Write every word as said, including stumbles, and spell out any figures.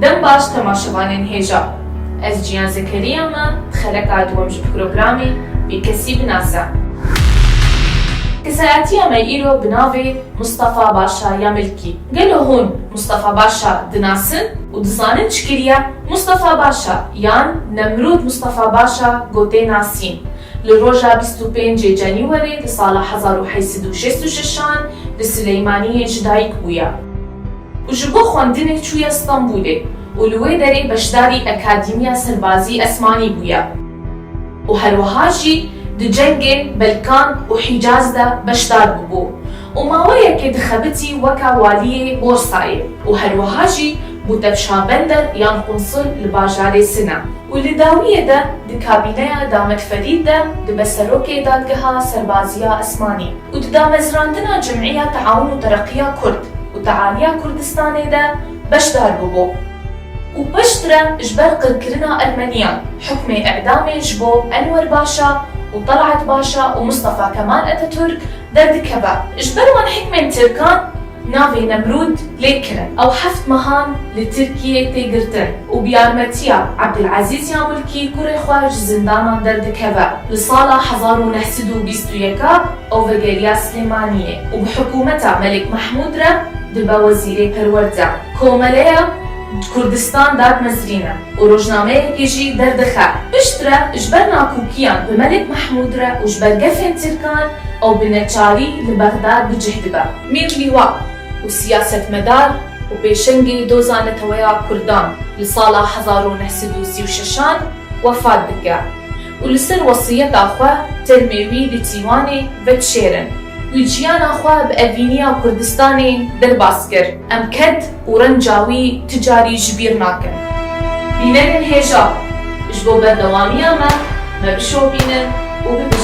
Dem baş temaşevanên hêja. Ez Ciyan Zekeriya me, xeleka duwem ji programê Bêkesî binase. Kesayetiya me îro bi navê Mustafa Başa ya Milkî. Gelo hûn Mustafa Başa dinasin û dizanin çi kiriye? Mustafa Başa yan Nemrûd Mustafa Başa gotê Nasîn, li roja bîst û pêncê Cenîwerê li sala hezar û heyt sed û şêst û şeşan li Sileymaniyê ji dayik bûye û ji bo xwendinê çûye Stenbolê û li wê derê beşdarî Akademiya Serbazî Esmanî bûye û herwiha jî di cengên Belkan û Hîcaz de beşdar bûbû û maweyekê dixebitî weka waliyê Borsayê û herwiha jî bû tevşa bender yan qunsul li bajarê Sina û li dawiyê de di kabîneya Damed Ferîd de dibe serokê Dadgeha Serbaziya Esmanî û di damezrandina Cem'iya Teawun û Tereqiya Kurd û Tealiya Kurdistanê de beşdar bûbû û piştre ji ber qirkirina Ermeniyan hukmê îdamê ji bo Enwer Başa û Talat Başa û Mustafa Kemal Atatürk derdikeve. Ji ber wan hikmên Tirkan navê Nemrûd lê kirin. Ew heft mehan li Tirkiyê tê girtin û bi yarmetiya Ebdilezîz ya Milkî kurê xwe ji zindanan derdikeve. Li sala hezar û neh sed û bîst û yek ew vegeriya Silêmaniyê û bi hikûmeta Melik Mehmûd re dibe wezîrê perwerde. Komeleya Kurdistan dadmezrîne û rojnameyekê jî derdixe. Piştre ji ber nakûkiyan bi Melik Mehmûd re û ji ber gefên Tirkan ew bi neçarî li Bexdad bi cih dibe. Mîr Lîwa û siyasetmedar û pêşengê doza neteweya Kurdan li sala hezar û neh sed û sî û şeşan wefat dike û li ser wesiyeta xwe termê wî li Tîwanê vedişêrin. Wî jiyana xwe bi evîniya Kurdistanê derbas kir. Em ked û renca wî ti carî ji bîr nakin. Bînerên hêja, ji bo berdewamiya me, me bişopînin û bibin